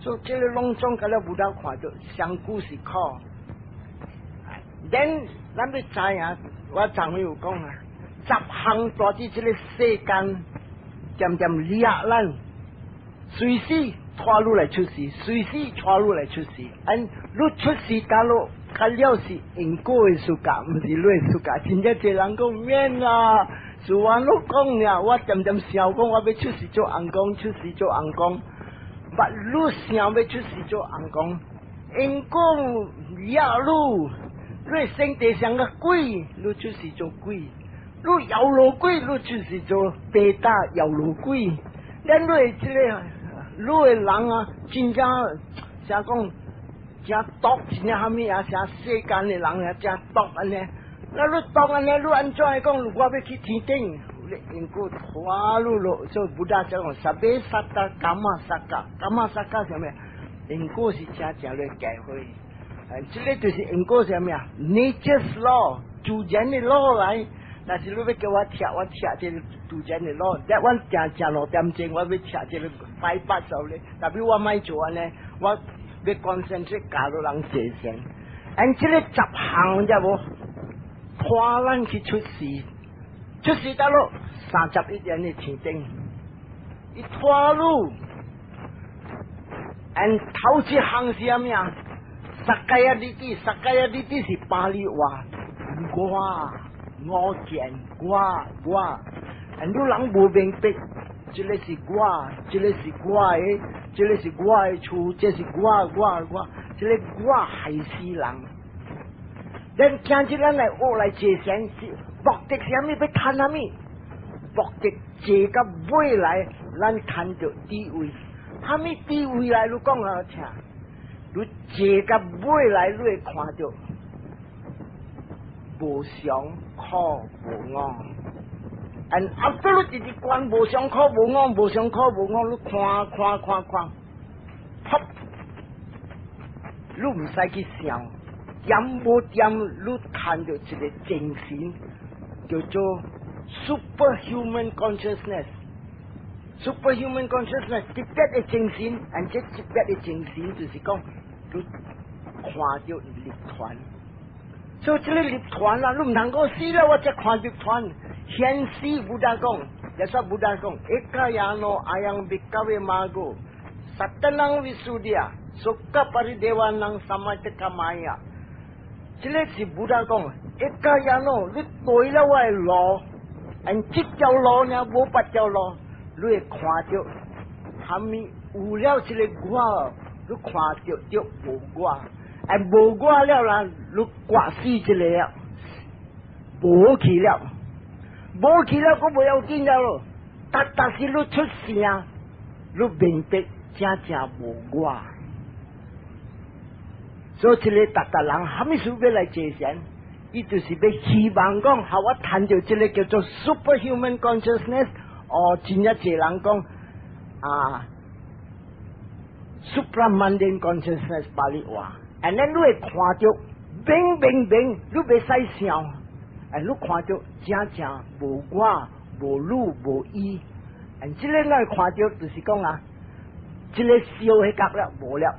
S1: 所以這个攏總甲了無得看著，上古是苦。then 咱欲知影，我昨昏有講啊，十項大佇這个世間，漸漸掠咱，隨時拖你來出世，隨時拖你來出世。and 你出世假如較了是因果的 suka，毋是你的 suka。真正濟人講免啊，是我攏講爾，我漸漸想講，我欲出世做尪公，出世做尪公。but 你想欲出世做尪公，因果掠你，你生地上個鬼，你出世做鬼；你搖羅鬼，你出世做白打搖羅鬼。咱你的這个，你的人啊，真正啥講，真毒，真正蝦米啊？啥世間的人啊，真毒按呢。那你毒按呢？你按怎會講？我欲去天頂？因果拖你落，所以 Buddha 講，sabbe satta kammassaka，kammassaka 啥物？因果是真正咧解會。這个就是因果啥物啊？Nature's law，自然的 law 來。若是你欲叫我拆，我拆這个自然的 law。我定正6點鐘，我欲拆這个拜八手咧。特別我莫做按呢，我欲 concentrate 教予人坐禪。按這个十項知無？拖咱去出世，出世到落31年的天頂，伊拖你，按頭一項是啥物啊？Sakkaya ditthi，sakkaya ditthi 是巴利話，我我見我我，and 你人無明白，這个是我，這个是我的，這个是我的厝，這是我我我，這个我害死人。咱今日咱來學來坐禪，是目的是啥物？欲趁啥物？目的坐到尾來，咱趁著智慧。啥物智慧來？你講好聽。你坐到尾來，你會看著無常、苦、無我。And after 你直直觀無相苦無我，無相苦無我，你看看看看，噗，你毋使去想，點無點，你看著一個精神，叫做 superhuman consciousness。Superhuman consciousness 特別的精神，and 這特別的精神就是講，你看著涅槃。所以這个涅槃啦，你毋通講死了，我才看涅槃。顯示 Buddha 講，也說 Buddha 講，ekayano ayaṃ bhikkhave maggo，sattānaṃ visuddhiyā，soka paridevānaṃ samatakamaya。這个是 Buddha 講，ekayano，你對了我的路，and 這條路呢，無別條路，你會看著，蝦米有了這个我，你看著就無我，and 無我了啦，你割死這个了，無去了。無去了，閣無要緊了咯。逐逐時你出聲，你明白真正無我。所以這个逐逐人，蝦米事欲來坐禪？伊就是欲希望講，予我趁著這个叫做 superhuman consciousness，哦，真正濟人講啊，supramundane consciousness 巴利話，and then 你會看著明明明，你袂使想。哎，你看著真正無我、無汝、無伊，and 這个咱看著就是講啊，這个燒彼角了無了。